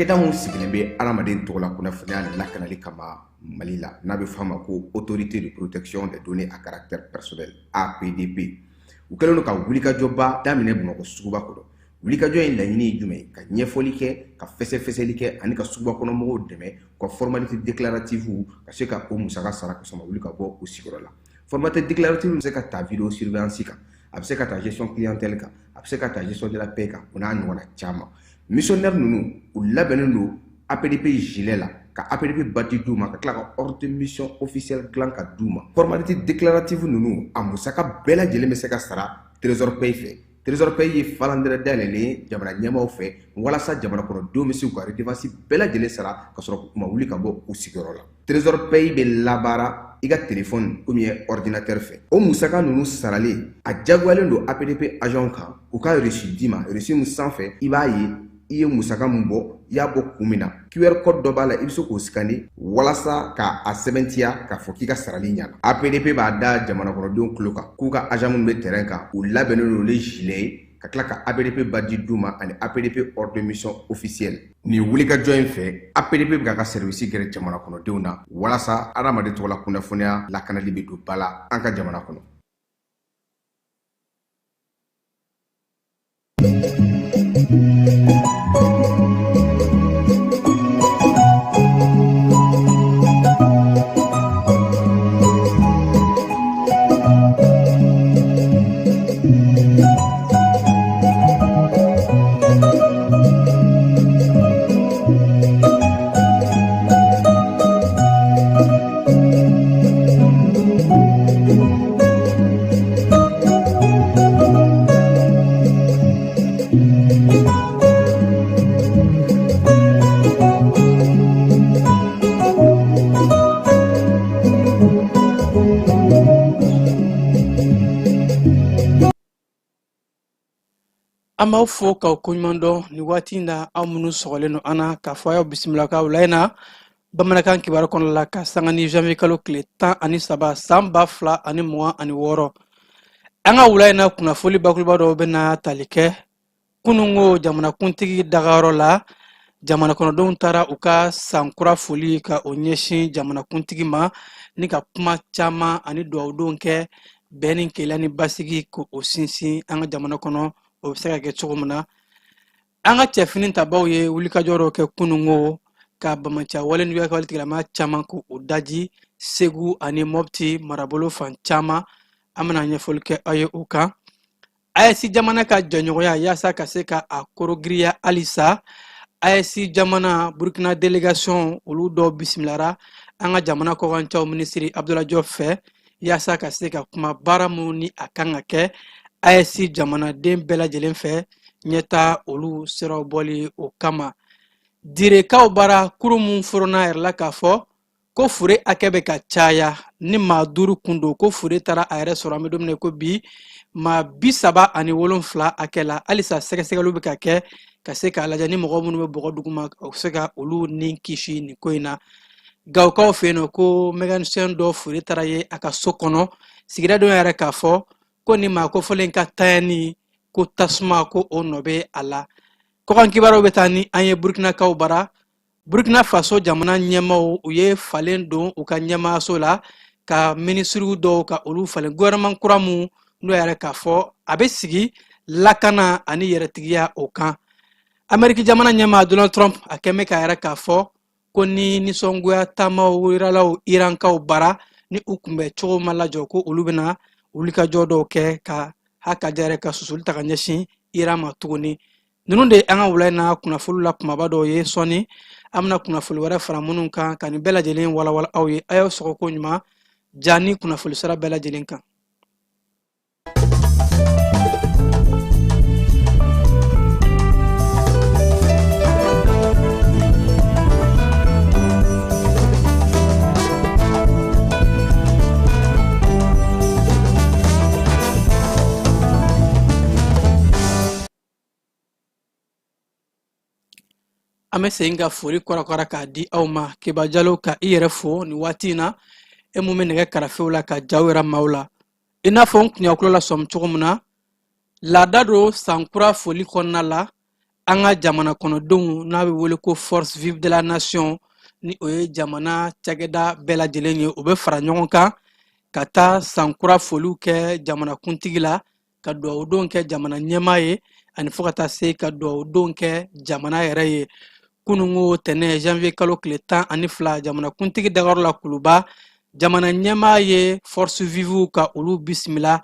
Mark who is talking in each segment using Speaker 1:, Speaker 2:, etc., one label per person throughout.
Speaker 1: Cakɛda min sigilen bɛ adamaden tɔgɔla kunnafoniya lakanali kama Mali la, n'a bɛ fɔ a ma ko Autorité de protection des données à caractère personnel, APDP, u kɛlen don ka wulikajɔba daminɛ Bamakɔ suguba kɔnɔ. Wulikajɔ in laɲini ye jumɛn ye? Ka ɲɛfɔli kɛ, ka fɛsɛfɛsɛli kɛ ani ka suguba kɔnɔ mɔgɔw dɛmɛ u ka formalité déclarative ka se ka o musaka sara ka sɔrɔ ma wuli ka bɔ u sigiyɔrɔ la. Formalité déclarative bɛ se ka ta vidéo surveillance kan, a bɛ se ka ta gestion clientèle kan, a bɛ se ka ta gestion de la paie kan, o n'a ɲɔgɔnna caman. Missionnaire ninnu, u labɛnnen don APDP gilet la, ka APDP badge d'u ma, ka tila ka ordre de mission officielle dilan ka d'u ma. Formalité déclarative ninnu, a musaka bɛɛ lajɛlen bɛ se ka sara Trésor Paye fɛ. Trésor Paye ye falandɛrɛ dayɛlɛlen ye jamana ɲɛmaaw fɛ walasa jamana kɔnɔdenw bɛ se k'u ka redevance bɛɛ lajɛlen sara ka sɔrɔ u ma wuli ka bɔ u sigiyɔrɔ la. Trésor Paye bɛ labaara i ka téléphone ou bien ordinateur fɛ. O musaka ninnu saralen, a jagoyalen don APDP agent kan u ka reçu d'i ma. Reçu min sanfɛ i b'a ye i ye musaka min bɔ, i y'a bɔ kun min na. QR code dɔ b'a la, i bɛ se k'o scanner walasa k'a sɛbɛntiya k'a fɔ k'i ka sarali ɲana. APDP b'a da jamana kɔnɔdenw tulo kan k'u ka agent minnu bɛ terrain kan, u labɛnnen don ni gilet ye, ka tila ka APDP badge d'u ma ani APDP ordre de mission officielle. Nin wulikajɔ in fɛ, APDP bɛ k'a ka service gɛrɛ jamana kɔnɔdenw na walasa adamaden tɔgɔla kunnafoniya lakanali bɛ don ba la an ka jamana kɔnɔ.
Speaker 2: An b'aw fo k'aw koɲuman dɔn nin waati in na, aw minnu sɔgɔlen don an na, k'a fɔ a y'aw bisimila k'aw wula in na bamanankan kibaru kɔnɔ la, ka sanga ni janvier kalo tile 13 san 2026. An ka wula in na kunnafoli bakuruba dɔw bɛna tali kɛ kununko jamanakuntigi dagayɔrɔ la. Jamana kɔnɔdenw taara u ka sankura foli ka o ɲɛsin jamanakuntigi ma ni ka kuma caman ani dugawudon kɛ bɛn ni kelenya ni basigi ko o sinsin an ka jamana kɔnɔ, o bɛ se ka kɛ cogo min na. An ka cɛfini tabaw ye wulikajɔ dɔw kɛ kununko ka banbaanciya wale ni wale tigilama caman ko o daji Segu ani Mɔpti marabolo fan caman. An bɛna ɲɛfɔli kɛ aw ye o kan. AES jamana ka jɛɲɔgɔnya yaasa ka se ka a korogiriya halisa, AES jamana Burkina délégation olu dɔw bisimilara an ka jamana kɔkancaw minisiri Abdoulaye Diop fɛ yaasa ka se ka kuma baara minnu ni a kan ka kɛ AES jamanaden bɛɛ lajɛlen fɛ ɲɛta olu siraw bɔli o kama. Direkaw bara kurun mun foronna yɛrɛ la k'a fɔ ko fure hakɛ bɛ ka caya ni maa 5 kun don, ko fure taara a yɛrɛ sɔrɔ an bɛ don min na ko bi maa 37 hakɛ la. Halisa sɛgɛsɛgɛliw bɛ ka kɛ ka se k'a lajɛ ni mɔgɔ minnu bɛ bɔgɔ duguma, u bɛ se ka olu ni kisi nin ko in na. Gawokaw fɛ yen nɔ, ko mécanicien dɔ fure taara ye a ka so kɔnɔ. Sigida dɔ yɛrɛ k'a fɔ ko nin maa kofɔlen ka tanyani ko tasuma ko o nɔ bɛ a la. Kɔkan kibaruyaw bɛ taa ni an ye Burukinakaw bara. Burkina Faso jamana ɲɛmaaw, u ye falen don u ka ɲɛmaayaso la, ka minisiriw dɔw ka olu falen. Gouvernement kura mun n'o yɛrɛ k'a fɔ a bɛ sigi lakana ani yɛrɛtigiya o kan. Ameriki jamana ɲɛmaa Donald Trump, a kɛn bɛ k'a yɛrɛ k'a fɔ ko ni nisɔngoya taamaw yiralaw Irankaw bara ni u kunbɛn cogo ma lajɔ, ko olu bɛna wulikajɔ dɔw kɛ ka hakaja yɛrɛ ka susuli ta ka ɲɛsin Iran ma tuguni. Ninnu de ye an ka wula in na kunnafoli la kumaba dɔw ye. Sɔɔni an bɛna kunnafoli wɛrɛ fara minnu kan ka nin bɛɛ lajɛlen walawala aw ye. A y'aw sɔgɔ ko ɲuman ja ni kunnafoli sira bɛɛ lajɛlen kan. An bɛ segin ka foli kɔrɔkɔrɔ k'a di aw ma. Keba Jalo, ka i yɛrɛ fo nin waati in na, e mun bɛ nɛgɛ karafew la ka jaw yɛrɛ maaw la. I n'a fɔ n kun y'aw tulo lasɔmi cogo min na, laada don sankura foli kɔnɔna la, An ka jamana kɔnɔdenw n'a bɛ wele ko Force Vive de la Nation, ni o ye jamana cakɛda bɛɛ lajɛlen ye, u bɛ fara ɲɔgɔn kan ka taa sankura foliw kɛ jamanakuntigi la, ka dugawudon kɛ jamana ɲɛmaa ye, ani fo ka taa se ka dugawudon kɛ jamana yɛrɛ ye. Kununko tɛnɛ, janvier kalo tile 12, jamanakuntigi dagayɔrɔ la Kuluba, jamana ɲɛmaa ye Force Vive ka olu bisimila.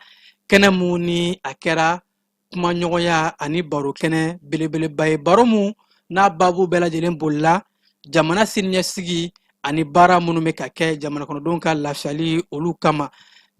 Speaker 2: Kɛnɛ mun ni a kɛra kumaɲɔgɔnya ani baro kɛnɛ belebeleba ye, baro mun n'a baabu bɛɛ lajɛlen bolila jamana siniɲɛsigi ani baara minnu bɛ ka kɛ jamana kɔnɔdenw ka lafiyali olu kama.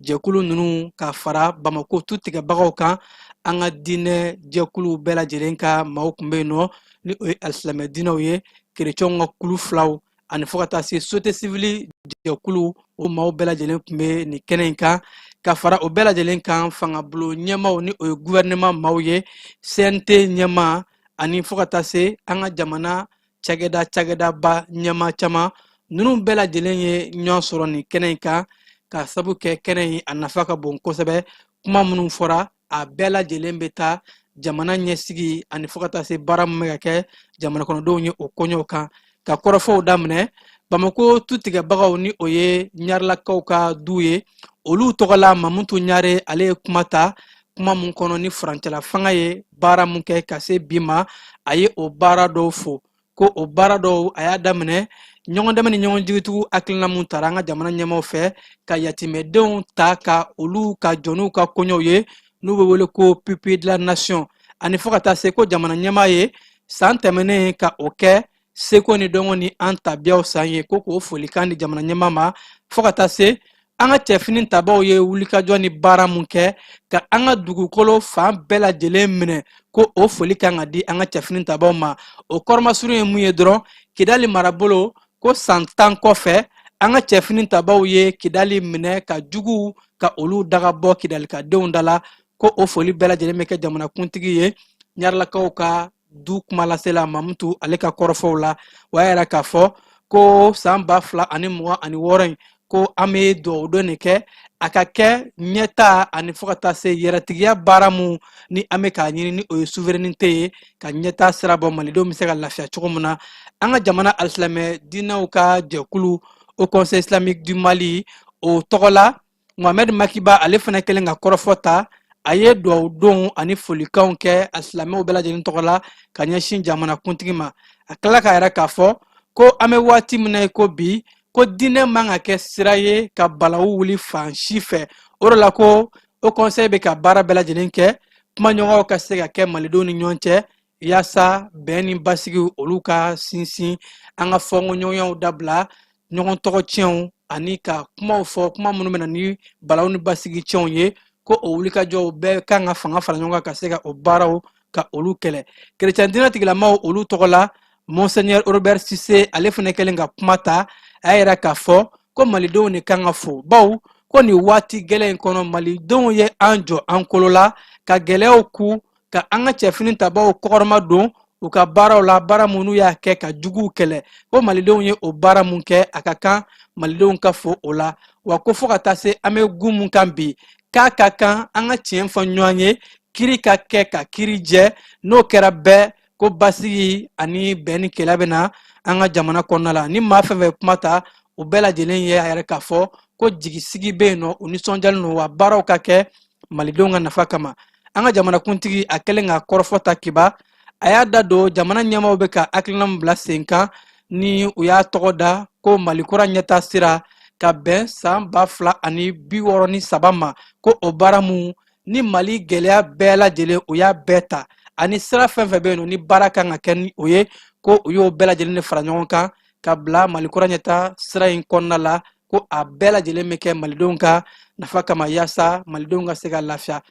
Speaker 2: Jɛkulu ninnu ka fara Bamako tutigɛbagaw kan, an ka diinɛ jɛkuluw bɛɛ lajɛlen ka maaw tun bɛ yen nɔ, ni o ye alisilamɛ diinɛw ye, kerecɛnw ka kulu filaw, ani fo ka taa se société civile jɛkulu, o maaw bɛɛ lajɛlen tun bɛ nin kɛnɛ in kan. Ka fara o bɛɛ lajɛlen kan, fangabulon ɲɛmaaw, ni o ye gouvernement maaw ye, CNT ɲɛmaa, ani fo ka taa se an ka jamana cakɛda cakɛdaba ɲɛmaa caman, ninnu bɛɛ lajɛlen ye ɲɔgɔn sɔrɔ nin kɛnɛ in kan. Ka sabu kɛ kɛnɛ in a nafa ka bon kosɛbɛ, kuma minnu fɔra, a bɛɛ lajɛlen bɛ taa jamana ɲɛsigi ani fo ka taa se baara min bɛ ka kɛ jamana kɔnɔdenw ye, o koɲɛw kan. Ka kɔrɔfɔw daminɛ, Bamako tutigɛbagaw, ni o ye Ɲarelakaw ka du ye, olu tɔgɔ la Mamutu Ɲare, ale ye kuma ta, kuma mun kɔnɔ ni furancɛla fanga ye baara mun kɛ ka se bi ma, a ye o baara dɔw fo, ko o baara dɔw a y'a daminɛ ɲɔgɔn dɛmɛ ni ɲɔgɔn jigitugu hakilina mun tara an ka jamana ɲɛmaaw fɛ, ka yatimɛdenw ta ka olu ka jɔ n'u ka koɲɛw ye, n'u bɛ wele ko pupille de la nation, ani fo ka taa se ko jamana ɲɛmaa ye san tɛmɛnen ka o kɛ seko ni dɔnko ni an tabiyaw san ye, ko k'o folikan di jamana ɲɛmaa ma. Fo ka taa se an ka cɛfini tabaw ye wulikajɔ ni baara mun kɛ ka an ka dugukolo fan bɛɛ lajɛlen minɛ, ko o foli kan ka di an ka cɛfini tabaw ma. O kɔrɔmasurun ye mun ye dɔrɔn, Kidali marabolo, ko san 10 kɔfɛ, an ka cɛfini tabaw ye Kidali minɛ ka juguw ka olu daga bɔ Kidalikadenw da la, ko o foli bɛɛ lajɛlen bɛ kɛ jamanakuntigi ye. Ɲarelakaw ka du kumalasela Mamutu, ale ka kɔrɔfɔw la, o y'a yira k'a fɔ ko san 2026 in, ko an bɛ dugawu don de kɛ a ka kɛ ɲɛta ani fo ka taa se yɛrɛtigiya baara mun ni an bɛ k'a ɲini, ni o ye souveraineté ye, ka ɲɛta sira bɔ, malidenw bɛ se ka lafiya cogo min na. An ka jamana alisilamɛ diinɛw ka jɛkulu, Haut Conseil Islamique du Mali, o tɔgɔ la Mohamed Makiba, ale fana kɛlen ka kɔrɔfɔ ta, a ye dugawu don ani folikanw kɛ a silamɛw bɛɛ lajɛlen tɔgɔ la ka ɲɛsin jamana kuntigi ma. A tilala k'a yira k'a fɔ ko an bɛ waati min na i ko bi, ko diinɛ man ka kɛ sira ye ka balawu wuli fan si fɛ. O de la ko Haut Conseil bɛ ka baara bɛɛ lajɛlen kɛ kumaɲɔgɔnw ka se ka kɛ malidenw ni ɲɔgɔn cɛ, yaasa bɛn ni basigi olu ka sinsin, an ka fɔnkɔɲɔgɔnyaw dabila, ɲɔgɔn tɔgɔ tiɲɛw ani ka kumaw fɔ, kuma minnu bɛ na ni balawu ni basigi tiɲɛw ye, ko o wulikajɔw bɛɛ kan ka fanga fara ɲɔgɔn kan ka se ka o baaraw ka olu kɛlɛ. Kerecɛn diinɛ tigilamaw olu tɔgɔ la, Monseigneur Robert Cissé, ale fana kɛlen ka kuma ta, a y'a yira k'a fɔ ko malidenw de kan ka fo, bawo ko nin waati gɛlɛn in kɔnɔ, malidenw ye an jɔ an kolo la ka gɛlɛyaw ku, ka an ka cɛfini tabaw kɔkɔrɔma don u ka baaraw la, baara minnu y'a kɛ ka juguw kɛlɛ, ko malidenw ye o baara mun kɛ, a ka kan malidenw ka fo o la. Wa ko fo ka taa se an bɛ gun mun kan bi, k'a ka kan an ka tiɲɛ fɔ ɲɔgɔn ye, kiri ka kɛ ka kiri jɛ, n'o kɛra bɛɛ ko basigi ani bɛn ni kelenya bɛ na an ka jamana kɔnɔna la. Ni maa fɛn fɛn kuma ta, u bɛɛ lajɛlen ye a yɛrɛ k'a fɔ ko jigisigi bɛ yen nɔ, u nisɔndiyalen don, wa baaraw ka kɛ malidenw ka nafa kama. An ka jamanakuntigi, a kɛlen ka kɔrɔfɔ ta kiba, a y'a da don jamana ɲɛmaaw bɛ ka hakilina min bila sen kan, ni u y'a tɔgɔ da ko Mali kura ɲɛta sira, ka bɛn san 2063 ma, ko o baara mun ni Mali gɛlɛya bɛɛ lajɛlen u y'a bɛɛ ta, ani sira fɛn fɛn bɛ yen nɔ ni baara kan ka kɛ ni o ye, ko u y'o bɛɛ lajɛlen de fara ɲɔgɔn kan ka bila Mali kura ɲɛta sira in kɔnɔna la, ko a bɛɛ lajɛlen bɛ kɛ malidenw ka nafa kama, yaasa malidenw ka se ka lafiya.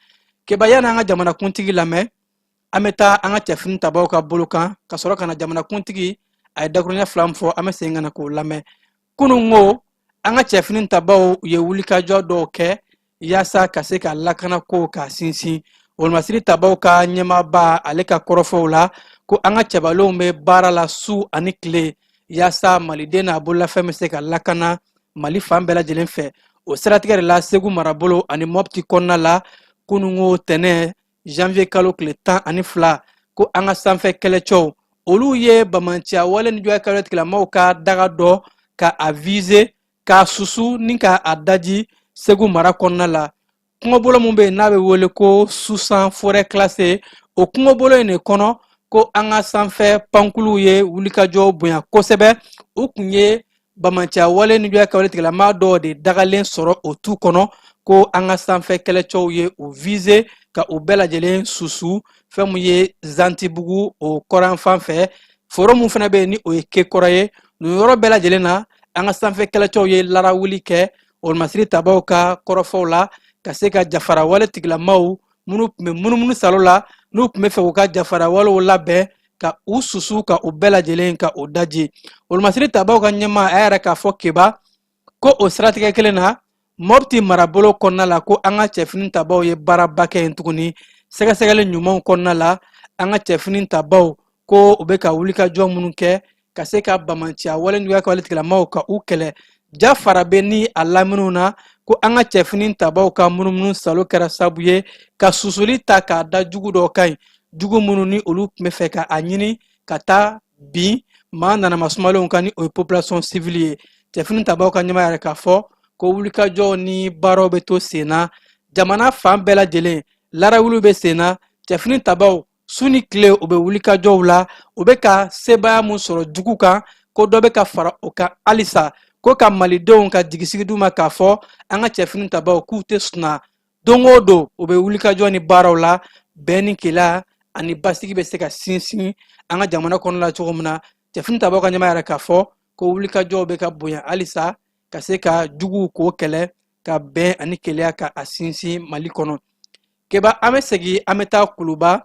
Speaker 2: Keba, yanni an ka jamanakuntigi lamɛn, an bɛ taa an ka cɛfini tabaw ka bolo kan ka sɔrɔ ka na jamanakuntigi a ye dakuruɲɛ fila min fɔ, an bɛ segin ka na k'o lamɛn. Kunun ko an ka cɛfini tabaw ye wulikajɔ dɔw kɛ yaasa ka se ka lakana ko k'a sinsin. Wolomasiri tabaw ka ɲɛmaaba, ale ka kɔrɔfɔw la, ko an ka cɛbalenw bɛ baara la su ani tile yaasa maliden n'a bololafɛn bɛ se ka lakana Mali fan bɛɛ lajɛlen fɛ. O siratigɛ de la, Segu marabolo ani Mɔpti kɔnɔna la, kununko tɛnɛ, janvier kalo tile 12, Ko an ka sanfɛ kɛlɛcɛw, olu ye bamanciya wale ni juguya kɛwale tigilamaw ka daga dɔ ka a viser, k'a susu ni ka a daji Segu mara kɔnɔna la. Kungobolo mun bɛ yen n'a bɛ wele ko Susan, forêt classée, o kungobolo in de kɔnɔ, ko an ka sanfɛ pankuluw ye wulikajɔ bonya kosɛbɛ. U kun ye bamanciya wale ni juguya kɛwale tigilama dɔw de dagalen sɔrɔ o tu kɔnɔ. Ko an ka sanfɛ kɛlɛcɛw ye u viser ka u bɛɛ lajɛlen susu. Fɛn mun ye Zantibugu, o kɔrɔn fan fɛ, foro mun fana bɛ yen ni o ye Kekɔrɔ ye, nin yɔrɔ bɛɛ lajɛlen na, an ka sanfɛ kɛlɛcɛw ye larawuli kɛ olomasiri tabaw ka kɔrɔfɔw la, ka se ka jafara wale tigilamaw minnu tun bɛ munumunu salo la, n'u tun bɛ fɛ k'u ka jafara walew labɛn, ka u susu, ka u bɛɛ lajɛlen ka u daji. Olomasiri tabaw ka ɲɛmaa a yɛrɛ k'a fɔ Keba, ko o siratigɛ kelen na, Mɔpti marabolo kɔnɔna la, ko an ka cɛfini tabaw ye baaraba kɛ yen tuguni. Sɛgɛsɛgɛli ɲumanw kɔnɔna la, an ka cɛfini tabaw, ko u bɛ ka wulikajɔ minnu kɛ ka se ka bamanciya wale juguya kɛwale tigilamaw ka u kɛlɛ Jafara bɛ ni a laminiw na, ko an ka cɛfini tabaw ka munumunu salo kɛra sababu ye ka susuli ta k'a da jugu dɔw kan yen, jugu minnu ni olu tun bɛ fɛ ka a ɲini ka taa bin maa nanama sumalenw kan, ni o ye population civile ye. Cɛfini tabaw ka ɲɛmaa yɛrɛ k'a fɔ ko wulikajɔw ni baaraw bɛ to sen na jamana fan bɛɛ lajɛlen. Larawuliw bɛ sen na. Cɛfini tabaw, su ni tile, u bɛ wulikajɔw la. U bɛ ka sebaaya mun sɔrɔ jugu kan, ko dɔ bɛ ka fara o kan halisa. Ko ka malidenw ka jigisigi d'u ma k'a fɔ an ka cɛfini tabaw k'u tɛ suna. Don o don, u bɛ wulikajɔ ni baaraw la, bɛn ni kelenya ani basigi bɛ se ka sinsin an ka jamana kɔnɔ la cogo min na. Cɛfini tabaw ka ɲɛmaa yɛrɛ k'a fɔ ko wulikajɔw bɛ ka bonya halisa ka se ka juguw k'o kɛlɛ, ka bɛn ani kelenya ka a sinsin Mali kɔnɔ. Keba, an bɛ segin, an bɛ taa Kuluba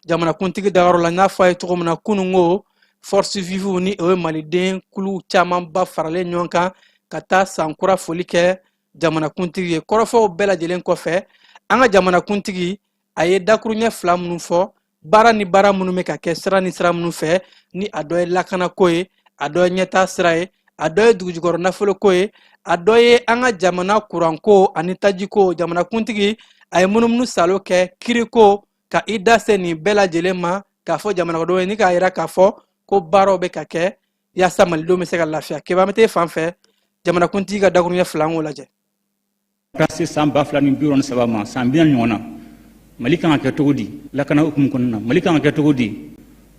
Speaker 2: jamanakuntigi dagayɔrɔ la. N y'a fɔ a ye cogo min na kunun, ko force vive, ni o ye maliden kulu camanba faralen ɲɔgɔn kan ka taa sankura foli kɛ jamanakuntigi ye, kɔrɔfɔw bɛɛ lajɛlen kɔfɛ, an ka jamanakuntigi a ye dakuruɲɛ fila minnu fɔ, baara ni baara minnu bɛ ka kɛ sira ni sira minnu fɛ, ni a dɔ ye lakanako ye, a dɔ ye ɲɛtaa sira ye, a dɔ ye dugujukɔrɔ nafoloko ye, a dɔ ye an ka jamana kuranko ani tajiko, jamanakuntigi a ye munumunu salo kɛ kiriko ka i da se nin bɛɛ lajɛlen ma, k'a fɔ jamanadenw ye ni k'a yira k'a fɔ ko baaraw bɛ ka kɛ yaasa malidenw bɛ se ka lafiya. Keba, an bɛ t'e fan fɛ. Jamanakuntigi ka dakuruɲɛ fila, an k'o lajɛ.
Speaker 3: Ka se san 2063 ma, san 40 ɲɔgɔn na, Mali kan ka kɛ cogo di lakana hukumu kɔnɔna na? Mali kan ka kɛ cogo di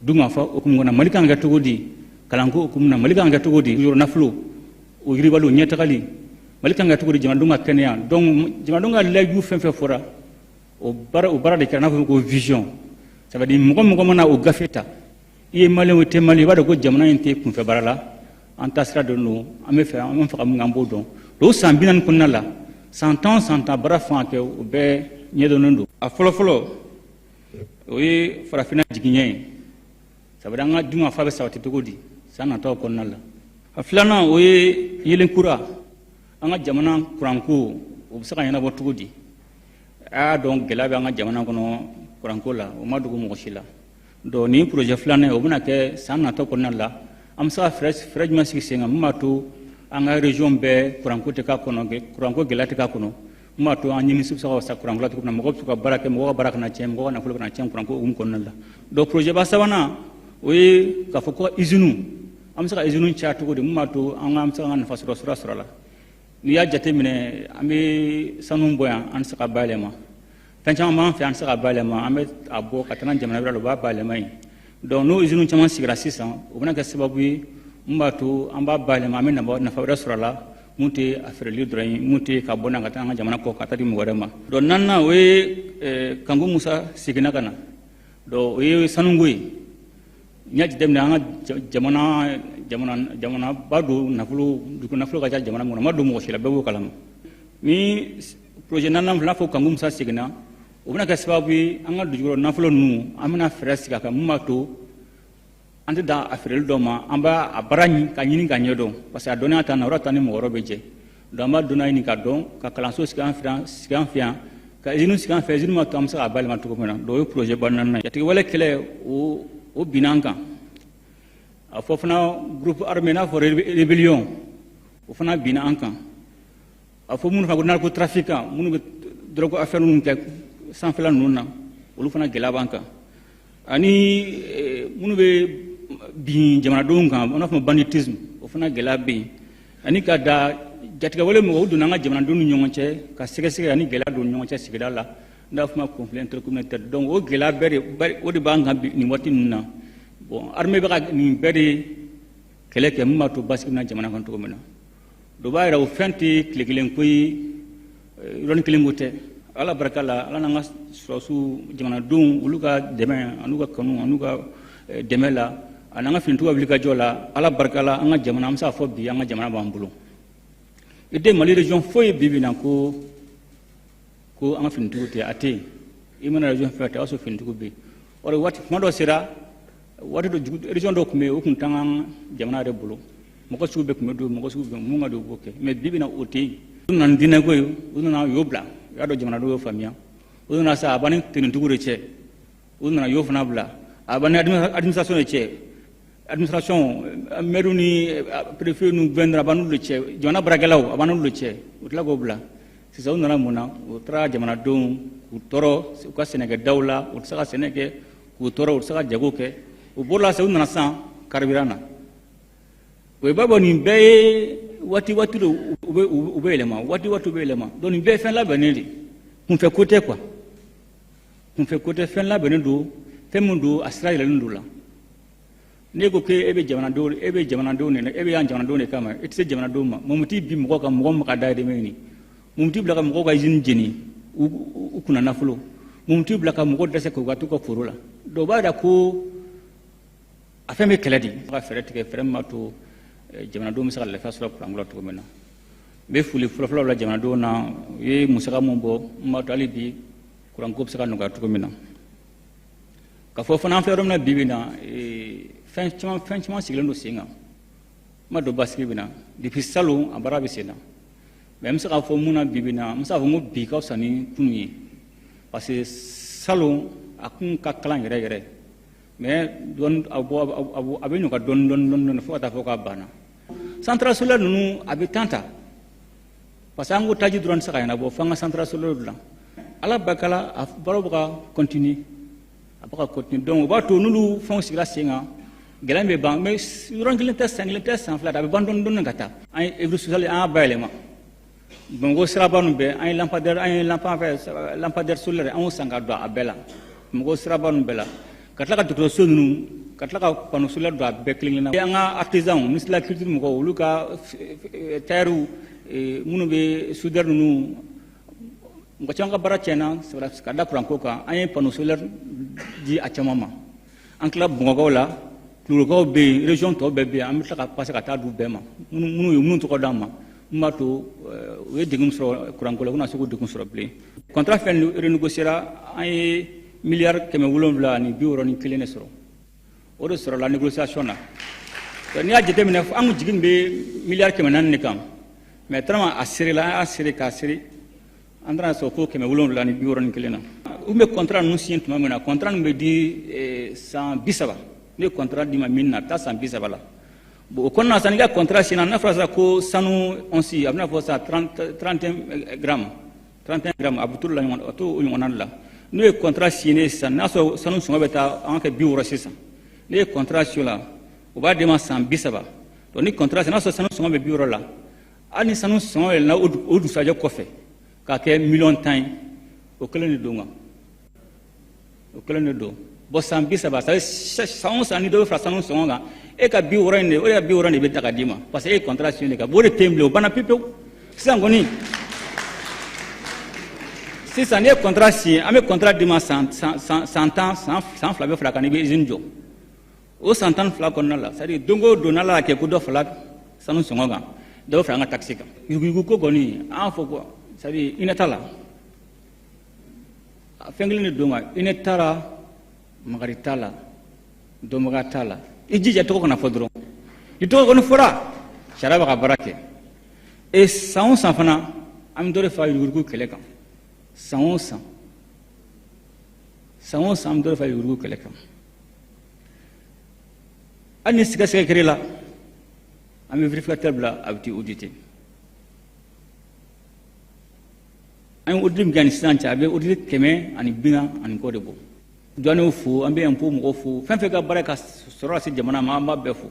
Speaker 3: dunkafa hukumu kɔnɔ? Mali kan ka kɛ cogo di kalanko hukumu na? Mali kan ka kɛ cogo di yɔrɔ nafolo o yiribaliw ɲɛtagali? Mali kan ka kɛ cogo di jamanadenw ka kɛnɛya? Donc jamanadenw ka layidu fɛn fɛn fɔra, o baara de kɛra n'a fɔ ko vision. Ça veut dire mɔgɔ mɔgɔ mana o gafe ta, i ye malien o, i tɛ malien, i b'a dɔn ko jamana in tɛ kunfɛ baara la, an taasira dɔ don, an bɛ fɛ, an bɛ fɛ ka mun kɛ, an b'o dɔn. O san 40 kɔnɔna la, san 10, san 10 baara fɛn kɛ, o bɛɛ ɲɛdɔnnen don. A fɔlɔ-fɔlɔ, o ye farafinna jigiɲɛ ye. Ça veut dire an ka dunkafa bɛ sabati cogo di san nataw kɔnɔna la? A filanan, o ye yelen kura, an ka jamana kuranko, o bɛ se ka ɲɛnabɔ cogo di? A y'a dɔn gɛlɛya bɛ an ka jamana kɔnɔ kuranko la, o ma dogo mɔgɔ si la. Donc nin projet filanan, o bɛna kɛ san natɔ kɔnɔna la. An bɛ se ka fɛɛrɛ jumɛn sigi sen kan min b'a to an ka région bɛɛ kuranko tɛ k'a kɔnɔ, kuranko gɛlɛya tɛ k'a kɔnɔ, min b'a to an nimisi bɛ se ka wasa kuranko la cogo min na, mɔgɔw bɛ se ka baara kɛ, mɔgɔw ka baara kana tiɲɛ, mɔgɔw ka nafolo kana tiɲɛ kuranko hukumu kɔnɔna la? Donc projet ba sabanan, o ye k'a fɔ ko usine, an bɛ se ka usine caya cogo di min b'a to an bɛ se ka nafa sɔrɔ sira sɔrɔ a la? N'i y'a jateminɛ, an bɛ sanu bɔ yan, an tɛ se ka bayɛlɛma. Fɛn caman b'an fɛ, an tɛ se ka bayɛlɛma, an bɛ a bɔ ka taa n'a jamana wɛrɛ la, u b'a bayɛlɛma yen. Donc n'o usine caman sigira sisan, o bɛna kɛ sababu ye mun b'a to an b'a bayɛlɛma, an bɛ nafa wɛrɛ sɔrɔ a la mun tɛ a feereli dɔrɔn ye, mun tɛ ka bɔ n'a ka taa an ka jamana kɔ ka taa di mɔgɔ wɛrɛ ma. Donc naaninan, o ye Kanku Musa seginna ka na. Donc o ye sanuko ye. N'i y'a jateminɛ, an ka jamana ba don, nafolo, dugu nafolo ka ca jamana min kɔnɔ, ma don mɔgɔ si la, bɛɛ b'o kalama. Ni projet naaninan filɛ, n'a fɔ Kanku Musa seginna, o bɛna kɛ sababu ye an ka dugukɔrɔ nafolo ninnu, an bɛna fɛɛrɛ sigi a kan mun b'a to an tɛ dan a feereli dɔ ma, an b'a a baara ka ɲini ka ɲɛdɔn, parce que a dɔnniya t'an na, yɔrɔ t'an ni mɔgɔ wɛrɛ bɛ jɛ. Donc an b'a dɔnniya ɲini ka dɔn, ka kalanso sigi an fɛ yan, sigi an fɛ yan, ka usine sigi an fɛ, usine b'a to an bɛ se k'a bayɛlɛma cogo min na. Donc o ye projet ba naaninan ye. Jatigɛwale kɛlɛ, o binna an kan. A fɔ fana groupe armé, n'a fɔ rébellion, o fana binna an kan. A fɔ minnu fana ko narcotrafiquant, minnu bɛ drogue affaire ninnu kɛ sanfɛla ninnu na, olu fana gɛlɛya b'an kan. Ani minnu bɛ bin jamanadenw kan, an b'a fɔ banditisme, o fana gɛlɛya bɛ yen. Ani ka da jatigɛwale mɔgɔw donna an ka jamanadenw ni ɲɔgɔn cɛ ka sɛgɛsɛgɛ ani gɛlɛya don ɲɔgɔn cɛ sigida la, n'a fɔ ma conflit intercommunautaire. Donc o gɛlɛya bɛɛ de, o de b'an kan nin waati ninnu na. Bon, armée bɛ ka nin bɛɛ de kɛlɛ kɛ min b'a to basigi bɛ na jamana kan cogo min na. Dɔ b'a yira o fɛn tɛ tile kelen ko ye, yɔrɔnin kelen ko tɛ. Ala barika la, Ala n'an ka sɔrɔdasiw, jamanadenw, olu ka dɛmɛ an'u ka kanu an'u ka dɛmɛ la, ani an ka finitigiw ka wulikajɔ la, Ala barika la, an ka jamana, an bɛ se k'a fɔ bi an ka jamana b'an bolo. I tɛ Mali région foyi bi bi na ko an ka finitigiw tɛ, a tɛ yen. I mana région fɛn fɛn ta, o y'a sɔrɔ finitigiw bɛ yen. Or waati kuma dɔ sera, waati dɔ, région dɔw tun bɛ yen, o tun t'an ka jamana yɛrɛ bolo. Mɔgɔ sugu bɛɛ tun bɛ don, mɔgɔ sugu bɛɛ mun ka don, u b'o kɛ. Mais bi bi na, o tɛ yen. U nana ni diinɛko ye, u nana u y'o bila, u y'a dɔn jamanadenw y'o faamuya. U nana sa, a b'an ni tenitigiw de cɛ, u nana u y'o fana bila. A b'an ni administration de cɛ, administration, maire ni préfet ni gouverneur, a b'an n'olu de cɛ, jamana baarakɛlaw, a b'an n'olu de cɛ, u tila k'o bila. Sisan u nana mun na? U taara jamanadenw k'u tɔɔrɔ u ka sɛnɛkɛdaw la, u tɛ se ka sɛnɛ kɛ, k'u tɔɔrɔ, u tɛ se ka jago kɛ. U bɔra la sisan, u nana sisan carburant na. O ye b'a bɔ nin bɛɛ ye waati waati de u bɛ yɛlɛma, waati waati u bɛ yɛlɛma. Donc nin bɛɛ ye fɛn labɛnnen de, kunfɛ ko tɛ quoi, kunfɛ ko tɛ, fɛn labɛnnen don, fɛn min don, a sira yɛlɛlen don la. N'e ko k'e bɛ jamanadenw, e bɛ jamanadenw de, e bɛ yan jamanadenw de kama, e tɛ se jamanadenw ma. Mun t'i bi mɔgɔ kan, mɔgɔ min ka dahirimɛ ɲini? Mun t'i bila ka mɔgɔw ka usine jeni u kunna nafolo? Mun t'i bila ka mɔgɔw dɛsɛ k'u ka t'u ka foro la? Donc o b'a jira ko a fɛn bɛ kɛlɛ de. Ka fɛɛrɛ tigɛ, fɛɛrɛ min b'a to jamanadenw bɛ se ka lafiya sɔrɔ kuranko la cogo min na. N bɛ foli fɔlɔfɔlɔ la jamanadenw na, u ye musaka mun bɔ n b'a to hali bi kuranko bɛ se ka nɔgɔya cogo min na. Ka fɔ fana, an filɛ yɔrɔ min na bi bi in na, fɛn caman sigilen don sen kan. N ma dɔn basigi bɛ na depuis salon, a baara bɛ sen na. Mais n bɛ se k'a fɔ mun na bi bi in na, n bɛ se k'a fɔ n ko bi ka fisa ni kunun ye, parce que salon a kun ka kalan yɛrɛ yɛrɛ, mais dɔɔni a bɔ a bɛ nɔgɔya dɔɔni dɔɔni dɔɔni dɔɔni fo ka taa fɔ k'a banna. Centrale solaire ninnu, a bɛ temps ta, parce que an ko taji dɔrɔn tɛ se ka ɲɛnabɔ, fo an ka centrale solaire dilan. Ala barika la, a baaraw bɛ ka continuer, a bɛ ka continuer. Donc o b'a to n'olu fɛnw sigira sen kan, gɛlɛya bɛ ban. Mais yɔrɔnin kelen tɛ, san kelen tɛ, san 2 tɛ, a bɛ ban dɔɔni dɔɔni ka taa. An ye œuvre sociale, an y'a bayɛlɛma. Bamakɔ siraba ninnu bɛɛ, an ye lampadaire, an ye lampe, lampadaire solaire, an y'o san ka don a bɛɛ la, Bamakɔ siraba ninnu bɛɛ la, ka tila ka dɔgɔtɔrɔso ninnu, ka tila ka panneau solaire don a bɛɛ kelen kelenna. An ka artisans, ministre de la culture mɔgɔw, olu ka tailleurs minnu bɛ soudeur ninnu, mɔgɔ caman ka baara tiɲɛna ka da kuranko kan. An ye panneau solaire di a caman ma. An tila Bamakɔkaw la, Kulukorokaw bɛ yen, région tɔw bɛɛ bɛ yen. An bɛ tila ka passer ka taa d'u bɛɛ ma, minnu ye minnu tɔgɔ d'an ma, min b'a to u ye degun sɔrɔ kuranko la, u kana se k'o degun sɔrɔ bilen. Contrat fɛn renégocier ra, an ye miliyari 761 de sɔrɔ, o de sɔrɔla négociation na. N'i y'a jateminɛ, an kun jigi bɛ miliyari 400 de kan, mais tellement a serela, an y'a sere k'a sere, an taara sɔrɔ fo 761 na. U bɛ contrat ninnu signé tuma min na, contrat ninnu bɛ di san 30. Ne ye contrat d'i ma min na, a bɛ taa san 30 la. Bon, o kɔnɔna na sisan, n'i ka contrat signé, n'a fɔra sisan ko sanu once, a bɛna fɔ sisan 31 grammes, 31 grammes, a bɛ t'o la ɲɔgɔn, a t'o ɲɔgɔnna de la. N'o ye contrat signé sisan, n'a sɔrɔ sanu sɔngɔ bɛ taa an ka kɛ 60 sisan, n'e ye contrat signé o la, o b'a d'e ma san 30. Donc ni contrat n'a sɔrɔ sanu sɔngɔ bɛ 60 la, hali ni sanu sɔngɔ yɛlɛnna o dugusajɛ kɔfɛ k'a kɛ miliyɔn 10 ye, o kelen de don kan, o kelen de don. Bon, san 30, c'est à dire san o san ni dɔ bɛ fara sanu sɔngɔ kan, e ka 60 in de, o de ka 60 de bɛ ta ka d'i ma, parce que e ye contrat signé de kan. Bon, o de tɛ yen bilen, o banna pewu pewu. Sisan kɔni, sisan n'i ye contrat signé, an bɛ contrat d'i ma san 10, san 2 bɛ fara a kan, i bɛ usine jɔ. O san 12 kɔnɔna la, c'est à dire don o don n'Ala y'a kɛ ko dɔ fara sanu sɔngɔ kan, dɔ bɛ fara an ka taxe kan. Yuruguyurugu ko kɔni, an y'a fɔ ko c'est à dire hinɛ t'a la, fɛn kelen de don kan, hinɛ t'a la, makari t'a la, dɔnbaga t'a la. I jija tɔgɔ kana fɔ dɔrɔn, i tɔgɔ kɔni fɔra, sariya bɛ ka baara kɛ. E san o san fana, an bɛ dɔ de fara yuruguyurugu kɛlɛ kan. San o san, san o san, an bɛ dɔ de fara yuruguyurugu kɛlɛ kan. Hali ni sigasɛgɛ kɛr'e la, an bɛ vérificateur bila, a bɛ t'i auditer. An ye audit min kɛ ni sisan cɛ, a bɛ audit 140 ani kɔ de bɔ. Douanew fo, an bɛ impôt mɔgɔw fo, fɛn fɛn ka baara ka sɔrɔ lase jamana ma, an b'a bɛɛ fo.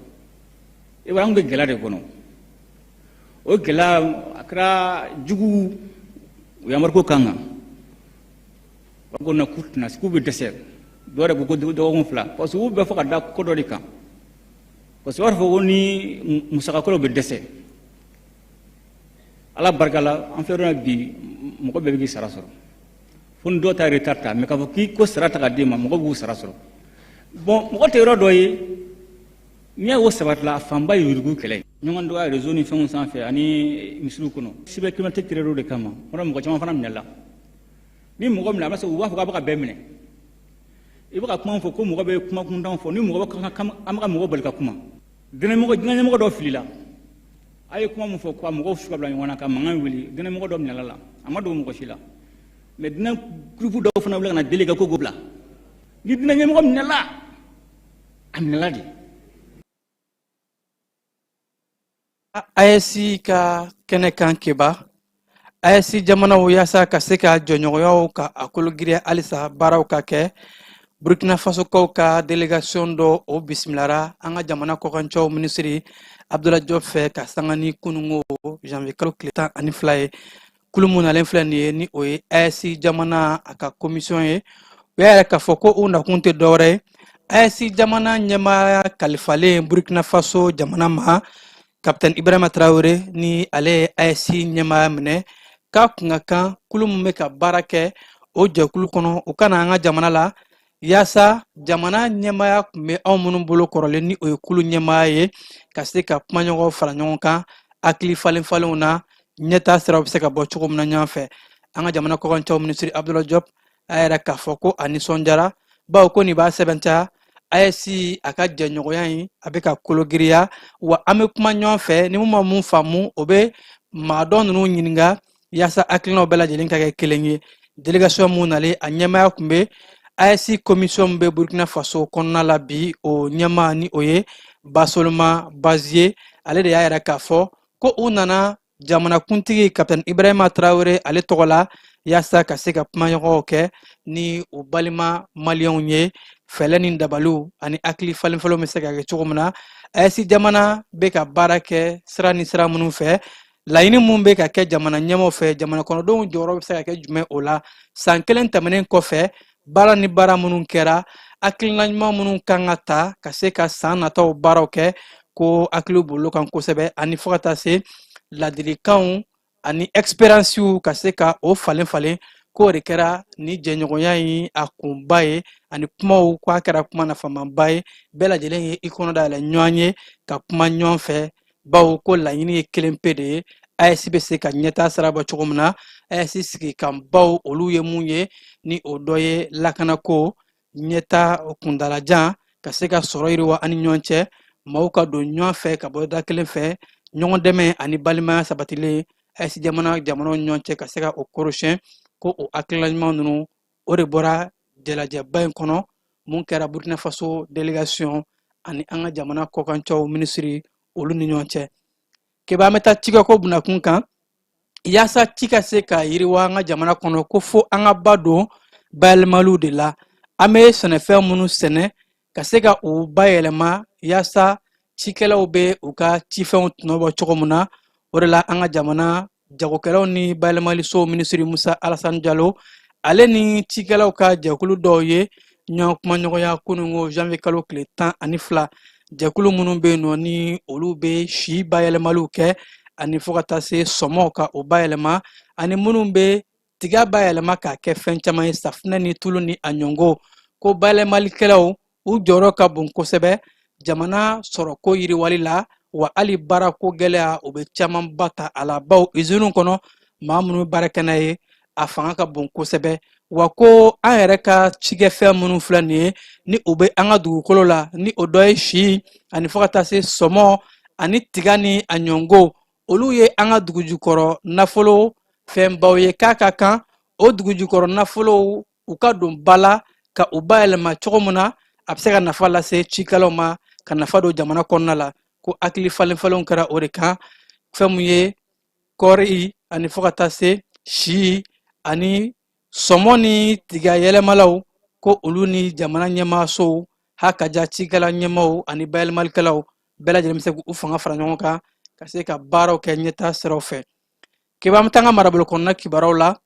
Speaker 3: I b'a, an bɛ gɛlɛya de kɔnɔ. O gɛlɛya a kɛra jugu, u ye embargo k'an kan. Ko na k'u tɛna k'u bɛ dɛsɛ. Dɔw yɛrɛ ko ko dɔgɔkun 2, parce que u bɛɛ fɔ ka da ko dɔ de kan, parce que u b'a fɔ ko ni musakakɔrɔw bɛ dɛsɛ. Ala barika la, an filɛ don bi, mɔgɔ bɛɛ bɛ k'i sara sɔrɔ, fo ni dɔw ta retard ta, mais k'a fɔ k'i ko sara ta ka d'e ma, mɔgɔ b'u sara sɔrɔ. Bon, mɔgɔ tɛ yɔrɔ dɔ ye, n'i y'a o sabatila, a fanba ye yurugu kɛlɛ ye, ɲɔgɔn dɔgɔya réseau ni fɛnw sanfɛ ani misiriw kɔnɔ. Cybercriminalité créé de kama kɔnɔ, mɔgɔ caman fana minɛla. Ni mɔgɔ minɛ, a b'a sɔrɔ u b'a fɔ k'a bɛ ka bɛɛ minɛ. I bɛ ka kuma fɔ ko mɔgɔ bɛ kuma kuntan fɔ, ni mɔgɔ bɛ an bɛ ka mɔgɔ bali ka kuma. Diinɛ ɲɛmɔgɔ dɔ filila, a ye kuma min fɔ ko mɔgɔw su ka bila ɲɔgɔn na ka mankan wuli. Diinɛ ɲɛmɔgɔ dɔ minɛla la, a ma dogo mɔgɔ si la, mais diinɛ groupe dɔw fana wuli ka na deli kɛ ko k'o bila. Ni diinɛ ɲɛmɔgɔ minɛla, a minɛla de.
Speaker 2: AES ka kɛnɛ kan, Keba, AES jamanaw, yaasa ka se ka jɔɲɔgɔnyaw ka a kologiriya halisa, baaraw ka kɛ, Burkina Fasokaw ka délégation dɔ, o bisimilara an ka jamana kɔkancɛw minisiri Abdoulaye Diop fɛ ka sanga ni kunungo janvier kalo tile 12 ye. Kulu mun nalen filɛ nin ye, ni o ye AES jamana a ka commission ye, u y'a yɛrɛ k'a fɔ ko u nakun tɛ dɔwɛrɛ ye, AES jamana ɲɛmaaya kalifalen Burkina Faso jamana ma, Capitaine Ibrahima Traoré, ni ale ye AES ɲɛmaaya minɛ, k'a kun ka kan kulu min bɛ ka baara kɛ o jɛkulu kɔnɔ, u ka na an ka jamana la, yaasa jamana ɲɛmaaya tun bɛ anw minnu bolo kɔrɔlen, ni o ye kulu ɲɛmaaya ye, ka se ka kumaɲɔgɔnw fara ɲɔgɔn kan, hakili falen falenw na, ɲɛtaa siraw bɛ se ka bɔ cogo min na ɲɔgɔn fɛ. An ka jamana kɔkancɛw minisiri Abdoulaye Diop a yɛrɛ k'a fɔ ko a nisɔndiyara, bawo ko nin b'a sɛbɛntiya AES a ka jɛɲɔgɔnya in a bɛ ka kologiriya wa. An bɛ kuma ɲɔgɔn fɛ, ni mun ma mun faamu, o bɛ maa dɔ ninnu ɲininka, yaasa hakilinaw bɛɛ lajɛlen ka kɛ kelen ye. Délégation mun nalen, a ɲɛmaaya tun bɛ AES commission min bɛ Burkina Faso kɔnɔna la bi, o ɲɛmaa, ni o ye Basoloma Bazie, ale de y'a yɛrɛ k'a fɔ ko u nana jamanakuntigi Capitaine Ibrahima Traoré ale tɔgɔ la, yaasa ka se ka kumaɲɔgɔnw kɛ ni u balima maliyɛnw ye, fɛɛrɛ ni dabaliw ani hakili falenfalenw bɛ se ka kɛ cogo min na. AES jamana bɛ ka baara kɛ sira ni sira minnu fɛ, laɲini mun bɛ ka kɛ jamana ɲɛmaaw fɛ, jamana kɔnɔdenw jɔyɔrɔ bɛ se ka kɛ jumɛn o la, san kelen tɛmɛnen kɔfɛ, baara ni baara minnu kɛra, hakilina ɲuman minnu kan ka ta ka se ka san nataw baaraw kɛ, ko hakiliw bolo kan kosɛbɛ, ani fo ka taa se ladilikanw ani expériencew ka se ka o falen falen, k'o de kɛra ni jɛɲɔgɔnya in a kunba ye. Ani kumaw k'a kɛra kuma nafamaba ye, bɛɛ lajɛlen ye i kɔnɔ dayɛlɛ ɲɔgɔn ye ka kuma ɲɔgɔn fɛ, bawo ko laɲini ye kelen pe de ye, AES bɛ se ka ɲɛtaa sira bɔ cogo min na. AES sigikanbaw, olu ye mun ye? Ni o dɔ ye lakanako, ɲɛta kuntalajan, ka se ka sɔrɔ yiriwa ani ɲɔgɔn cɛ, maaw ka don ɲɔgɔn fɛ ka bɔ da kelen fɛ, ɲɔgɔn dɛmɛ ani balimaya sabatilen AES jamana jamanaw ni ɲɔgɔn cɛ, ka se ka o kɔrɔsiyɛn. Ko o hakilina ɲuman ninnu, o de bɔra jalajɛba in kɔnɔ mun kɛra Burkina Faso délégation ani an ka jamana kɔkancɛw minisiri olu ni ɲɔgɔn cɛ. Keba, an bɛ taa cikɛko bunakun kan. Yaasa ci ka se ka yiriwa an ka jamana kɔnɔ, ko fo an ka ba don bayɛlɛmaliw de la. An bɛ sɛnɛfɛn minnu sɛnɛ, ka se ka u bayɛlɛma, yaasa cikɛlaw bɛ u ka cifɛnw tɔnɔ bɔ cogo min na. O de la, an ka jamana jagokɛlaw ni bayɛlɛmalisow minisiri Musa Alasani Jalo, ale ni cikɛlaw ka jɛkulu dɔw ye ɲɔgɔn kumaɲɔgɔnya kununko janvier kalo tile 12. Jɛkulu minnu bɛ yen nɔ, ni olu bɛ si bayɛlɛmaliw kɛ, ani fo ka taa se sɔmɔw ka o bayɛlɛma, ani minnu bɛ tiga bayɛlɛma k'a kɛ fɛn caman ye, safunɛ ni tulu ni a ɲɔngo, ko bayɛlɛmalikɛlaw u jɔyɔrɔ ka bon kosɛbɛ jamana sɔrɔko yiriwali la wa. Hali baarako gɛlɛya, u bɛ camanba ta a la, bawo iziniw kɔnɔ, maa minnu bɛ baara kɛ n'a ye, a fanga ka bon kosɛbɛ wa. Ko an yɛrɛ ka cikɛfɛn minnu filɛ nin ye, ni u bɛ an ka dugukolo la, ni o dɔ ye si ani fo ka taa se sɔmɔ ani tiga ni a ɲɔngo, olu ye an ka dugujukɔrɔ nafolo fɛnbaw ye, k'a ka kan o dugujukɔrɔ nafolow u ka don ba la ka u bayɛlɛma cogo min na, a bɛ se ka nafa lase cikɛlaw ma, ka nafa don jamana kɔnɔna la. Ko hakili falen falenw kɛra o de kan. Fɛn mun ye kɔɔri ani fo ka taa se si ani sɔmɔ ni tiga yɛlɛmalaw. Ko olu ni jamana ɲɛmaasow hakaja cikɛla ɲɛmaaw ani bayɛlɛmalikɛlaw bɛɛ lajɛlen bɛ se k'u fanga fara ɲɔgɔn kan ka se ka baaraw kɛ ɲɛtaa siraw fɛ. Keba, an bɛ taa an ka marabolo kɔnɔna kibaruyaw la.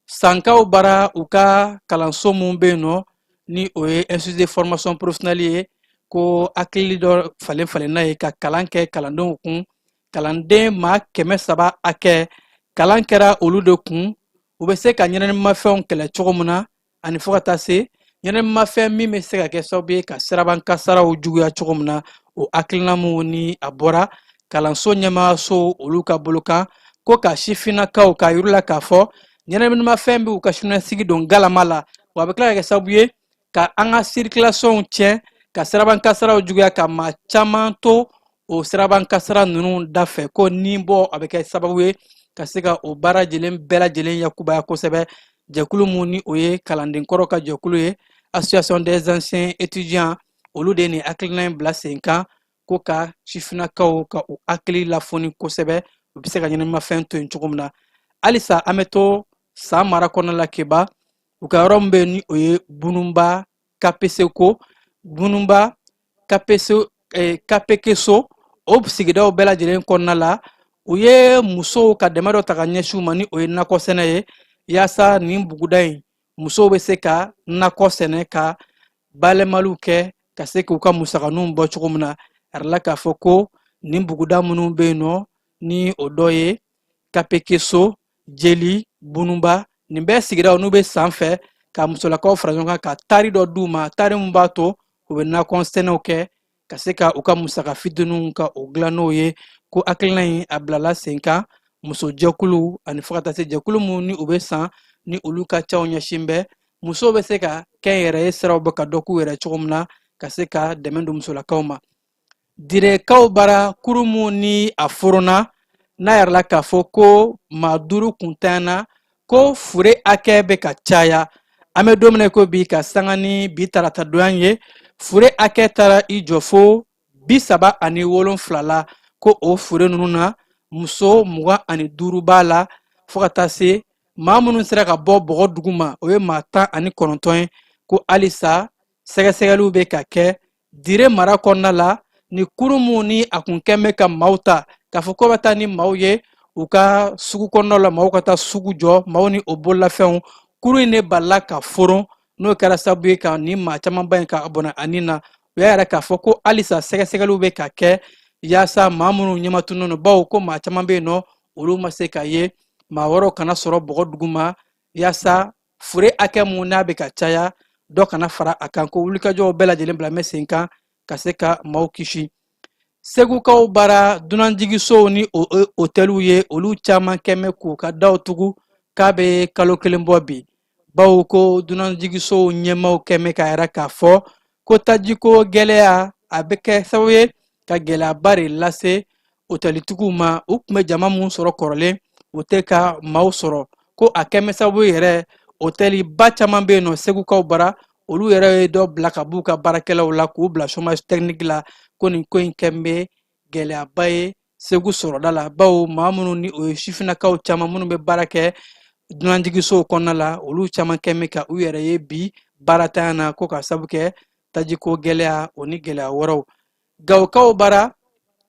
Speaker 2: Sankaw bara, u ka kalanso mun bɛ yen nɔ, ni o ye institut de formation professionnelle ye, ko hakili dɔ falen falenna ye ka kalan kɛ kalandenw kun. Kalanden maa 300 hakɛ, kalan kɛra olu de kun, u bɛ se ka ɲɛnaminimafɛnw kɛlɛ cogo min na, ani fo ka taa se ɲɛnaminimafɛn min bɛ se ka kɛ sababu ye ka siraban kasaraw juguya cogo min na. O hakilina mun ni a bɔra kalanso ɲɛmaaso olu ka bolo kan, ko ka sifinnakaw k'a yir'u la k'a fɔ ɲɛnaminimafɛn bɛ u ka siniɲɛsigi don galama la, wa a bɛ tila ka kɛ sababu ye ka an ka circulation tiɲɛ, ka siraban kasaraw juguya, ka maa caman to o siraban kasara ninnu da fɛ, ko ni bɔ a bɛ kɛ sababu ye ka se ka o baara jɛlen bɛɛ lajɛlen yakubaya kosɛbɛ. Jɛkulu mun ni o ye kalandenkɔrɔ ka jɛkulu ye, association des anciens étudiants, olu de ye nin hakilina in bila sen kan, ko ka sifinnakaw ka u hakili lafoni kosɛbɛ, u bɛ se ka ɲɛnaminimafɛn to yen cogo min na. Halisa an bɛ to San mara kɔnɔna la. Keba, u ka yɔrɔ min bɛ yen ni o ye Bununba KPC, ko Bununba KPC, KPKso, o sigidaw bɛɛ lajɛlen kɔnɔna la, u ye musow ka dɛmɛ dɔ ta ka ɲɛsin u ma, ni o ye nakɔ sɛnɛ ye, yaasa nin buguda in musow bɛ se ka nakɔ sɛnɛ, ka bayɛlɛmaliw kɛ, ka se k'u ka musakaninw bɔ cogo min na. A yirala k'a fɔ ko nin buguda minnu bɛ yen nɔ, ni o dɔ ye Kapekeso, Jeli, Bununba, nin bɛɛ sigidaw n'u bɛ san fɛ, ka musolakaw fara ɲɔgɔn kan ka taari dɔ d'u ma, taari min b'a to u bɛ nakɔ sɛnɛw kɛ ka se ka u ka musaka fitininw ka o dilan n'o ye. Ko hakilina in a bilala sen kan musojɛkulu ani fo ka taa se jɛkulu minnu ni u bɛ san, ni olu ka caw ɲɛsin bɛ musow bɛ se ka kɛnyɛrɛye siraw bɔ ka dɔ k'u yɛrɛ cogo min na, ka se ka dɛmɛ don musolakaw ma. Direkaw bara, kurun mun ni a foronna, n'a yirala k'a fɔ ko maa 5 kuntanyana, ko fure hakɛ bɛ ka caya. An bɛ don min na ko bi, ka sanga ni bi tarata donya ye, fure hakɛ taara i jɔ fo 37 la. Ko o fure ninnu na, muso 25 b'a la, fo ka taa se maa minnu sera ka bɔ bɔgɔ duguma, o ye maa 19 ye. Ko halisa sɛgɛsɛgɛliw bɛ ka kɛ Dire mara kɔnɔna la. Ni kurun mun ni a kun kɛn bɛ ka maaw ta k'a fɔ ko bɛ taa ni maaw ye u ka sugu kɔnɔna la, maaw ka taa sugu jɔ, maaw ni o bololafɛnw, kurun in de balila ka foron, n'o kɛra sababu ye ka ni maa camanba in ka bɔnɛ a ni na. U y'a yira k'a fɔ ko halisa sɛgɛsɛgɛliw bɛ ka kɛ yaasa maa minnu ɲɛmatunnen don, bawo ko maa caman bɛ yen nɔ, olu ma se ka ye, maa wɛrɛw kana sɔrɔ bɔgɔ duguma, yaasa fure hakɛ mun n'a bɛ ka caya, dɔ kana fara a kan. Ko wulikajɔw bɛɛ lajɛlen bila bɛ sen kan ka se ka maaw kisi. Segukaw bara, dunanjigisow ni o otɛliw ye, olu caman kɛn bɛ k'u ka daw tugu k'a bɛ kalo kelen bɔ bi, bawo ko dunanjigisow ɲɛmaaw kɛn bɛ k'a yira k'a fɔ ko tajiko gɛlɛya a bɛ kɛ sababu ye ka gɛlɛyaba de lase otɛlitigiw ma. U tun bɛ jama mun sɔrɔ kɔrɔlen, u tɛ ka maaw sɔrɔ, ko a kɛn bɛ sababu yɛrɛ, otɛliba caman bɛ yen nɔ segukaw bara, olu yɛrɛ ye dɔ bila ka b'u ka baarakɛlaw la k'u bila chômage technique la. Ko nin ko in kɛn bɛ gɛlɛyaba ye Segu sɔrɔda la, bawo maa minnu ni o ye sifinnakaw caman minnu bɛ baara kɛ dunanjigisow kɔnɔna la, olu caman kɛn bɛ ka u yɛrɛ ye bi baaratanya na, ko ka sabu kɛ tajiko gɛlɛya o ni gɛlɛya wɛrɛw. Gawokaw bara,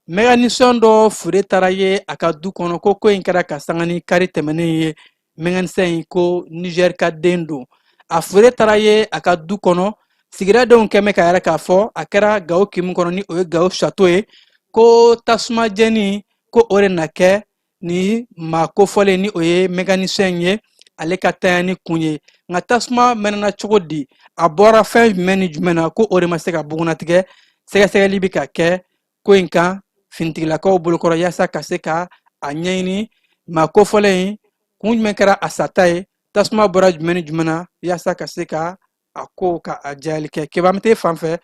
Speaker 2: mécanicien dɔ fure taara ye a ka du kɔnɔ. Ko ko in kɛra ka sanga ni kari tɛmɛnen ye. Mécanicien in, ko Niger ka den don, a fure taara ye a ka du kɔnɔ. Sigidadenw kɛn bɛ k'a yira k'a fɔ a kɛra Gawo kin kɔnɔ, ni o ye Gawo château ye, ko tasuma jɛni ko o de na kɛ ni maa kofɔlen, ni o ye mécanicien ye, ale ka tanyani kun ye. Nka tasuma mɛnɛna cogo di, a bɔra fɛn jumɛn ni jumɛn na, ko o de ma se ka bugunnatigɛ. Sɛgɛsɛgɛli bɛ ka kɛ ko in kan finitigilakaw bolokɔrɔ, yaasa ka se ka a ɲɛɲini maa kofɔlen in kun jumɛn kɛra a sata ye, tasuma bɔra jumɛn ni jumɛn na, yaasa ka se ka a ko ka a jɛyali kɛ. Keba, an bɛ t'e fan fɛ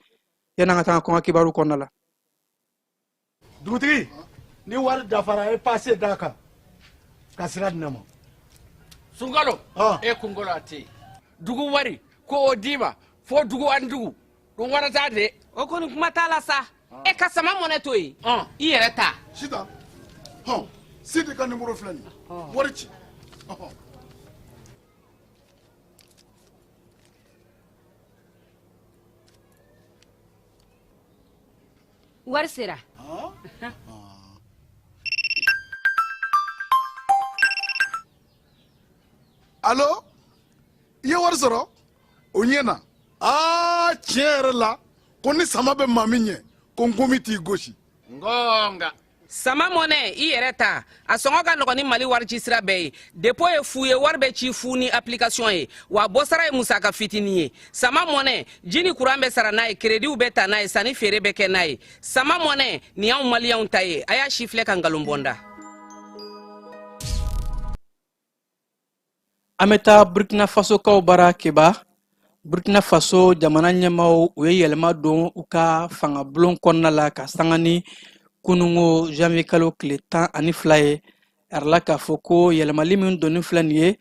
Speaker 2: yan'an ka taa kɔngɔ kibaru kɔnɔna la.
Speaker 4: Dugutigi, ni wari dafara, e pase d'a kan ka sira di ne ma.
Speaker 5: Sunkalo, e kunkolo a tɛ yen. Dugu wari ko o d'i ma fo dugu ani dugu dun warata de.
Speaker 6: O kɔni, kuma t'a la sa. E ka sama mɔnɛ to yen, i yɛrɛ ta.
Speaker 4: Sitan, hɔn, Sidi ka nimoro filɛ nin ye, wari ci.
Speaker 6: Wari sera.
Speaker 4: Alo, i ye wari sɔrɔ? O ɲɛna. Aa, tiɲɛ yɛrɛ la, ko ni sama bɛ maa min ɲɛ, ko nkomi t'i gosi.
Speaker 5: Ngonga.
Speaker 6: Sama Mɔnɛ, i yɛrɛ ta, a sɔngɔ ka nɔgɔn ni Mali warici sira bɛɛ ye. Dépôt ye fu ye, wari bɛ ci fu ni application ye, wa bɔsara ye musaka fitinin ye. Sama Mɔnɛ, ji ni kuran bɛ sara n'a ye, créditw bɛ ta n'a ye, sanni feere bɛ kɛ n'a ye. Sama Mɔnɛ, nin y'anw maliyɛnw ta ye. A y'a si filɛ ka nkalon bɔ n da.
Speaker 2: An bɛ taa Burkina Fasokaw bara Keba. Burkina Faso jamana ɲɛmaaw, u ye yɛlɛma don u ka fangabulon kɔnɔna la ka sanga ni kunungo janvier kalo tile 12 ye. A yirala k'a fɔ ko yɛlɛmali min donni filɛ nin ye,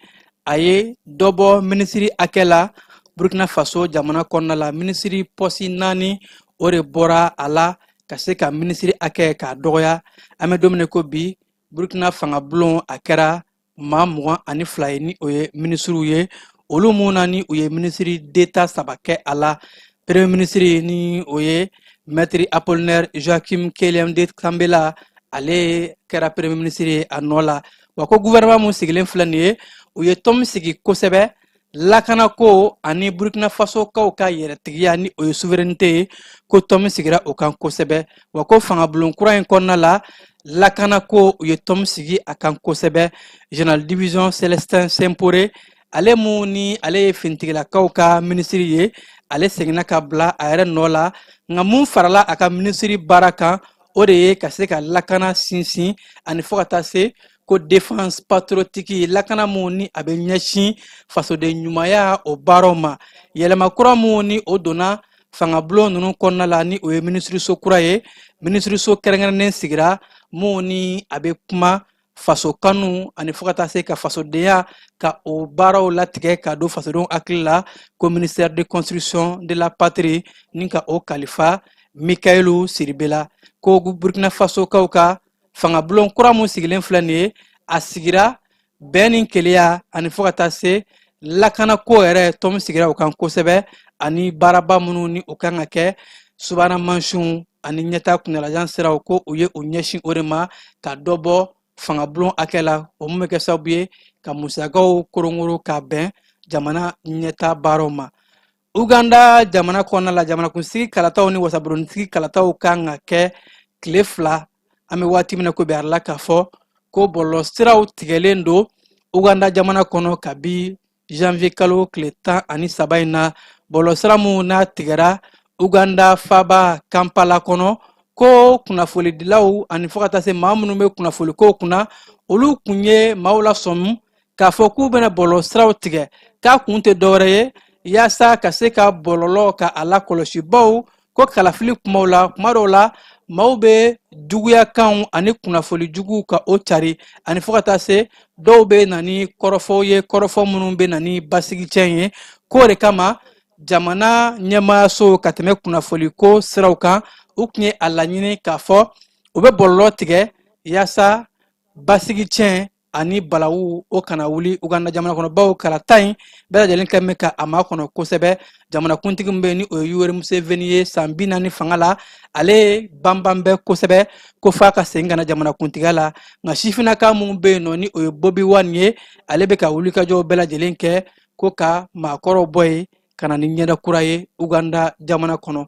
Speaker 2: a ye dɔ bɔ minisiri hakɛ la Burkina Faso jamana kɔnɔna la. Minisiri pɔsi 4, o de bɔra a la ka se ka minisiri hakɛ k'a dɔgɔya. An bɛ don min na ko bi, Burkina fangabulon a kɛra maa 22 ye, ni o ye minisiriw ye, olu mun na ni u ye minisiri d'État 3 kɛ a la. Premier minisiri, ni o ye maître Apollinaire Joachim Kyélem de Tambèla, ale kɛra premier minisiri ye a nɔ la. Wa ko gouvernement mun sigilen filɛ nin ye, u ye tɔn sigi kosɛbɛ lakanako ani Burkina Fasokaw ka yɛrɛtigiya, ni o ye souveraineté ye, ko tɔn sigira o kan kosɛbɛ. Wa ko fangabulon kura in kɔnɔna la, lakanako, u ye tɔn sigi a kan kosɛbɛ. Général division Célestin Simporé, ale mun ni ale ye finitigilakaw ka minisiri ye, ale seginna ka bila a yɛrɛ nɔ la. Nka mun farala a ka minisiri baara kan, o de ye ka se ka lakana sinsin ani fo ka taa se ko défense patriotique, lakana mun ni a bɛ ɲɛsin fasoden ɲumanya o baaraw ma. Yɛlɛma kura mun ni o donna fangabulon ninnu kɔnɔna la, ni o ye minisiriso kura ye, minisiriso kɛrɛnkɛrɛnnen sigira mun ni a bɛ kuma faso kanu ani fo ka taa se ka fasodenya ka o baaraw latigɛ ka don fasodenw hakili la, ko ministère de construction de la patrie, ni ka o kalifa Mikayilu Siribe la. Ko Burkina Fasokaw ka fangabulon kura mun sigilen filɛ nin ye, a sigira bɛn ni kelenya ani fo ka taa se lakanako yɛrɛ, tɔn sigira o kan kosɛbɛ, ani baaraba minnu ni o kan ka kɛ, subahana mansinw ani ɲɛta kuntalajan siraw, ko u ye u ɲɛsin o de ma ka dɔ bɔ fangabulon hakɛ la, o mun bɛ kɛ sababu ye ka musakaw korongoro ka bɛn jamana ɲɛta baaraw ma. Uganda jamana kɔnɔna la, jamanakuntigi kalataw ni wasabulontigi kalataw kan ka kɛ tile 2 an bɛ waati min na ko bi. A yirala k'a fɔ ko bɔlɔlɔsiraw tigɛlen don Uganda jamana kɔnɔ kabi janvier kalo tile 13 in na. Bɔlɔlɔsira mun n'a tigɛra Uganda faaba Kampala kɔnɔ, ko kunnafonidilaw ani fo ka taa se maa minnu bɛ kunnafonikow kunna, olu kun ye maaw lasɔmi k'a fɔ k'u bɛna bɔlɔlɔsiraw tigɛ, k'a kun tɛ dɔwɛrɛ ye yaasa ka se ka bɔlɔlɔ ka a lakɔlɔsi, bawo ko kalafili kumaw la, kuma dɔw la maaw bɛ juguyakanw ani kunnafoni juguw ka o cari, ani fo ka taa se dɔw bɛ na ni kɔrɔfɔw ye, kɔrɔfɔ minnu bɛ na ni basigicɛn ye. K'o de kama jamana ɲɛmaayaso ka tɛmɛ kunnafoliko siraw kan, u tun ye a laɲini k'a fɔ u bɛ bɔlɔlɔ tigɛ yaasa basigicɛn ani balawu o kana wuli Uganda jamana kɔnɔ, bawo kalata in bɛɛ lajɛlen kɛ bɛ ka a makɔnɔ kosɛbɛ. Jamanakuntigi min bɛ ni o ye Yoweri Museveni ye, san 40 fanga la, ale banban bɛ kosɛbɛ ko f'a ka segin ka na jamanakuntigiya la. Nka sifinnaka mun bɛ yen nɔ, ni o ye Bobi Wine ye, ale bɛ ka wulikajɔw bɛɛ lajɛlen kɛ ko ka maakɔrɔw bɔ yen ka na ni ɲɛda kura ye Uganda jamana kɔnɔ.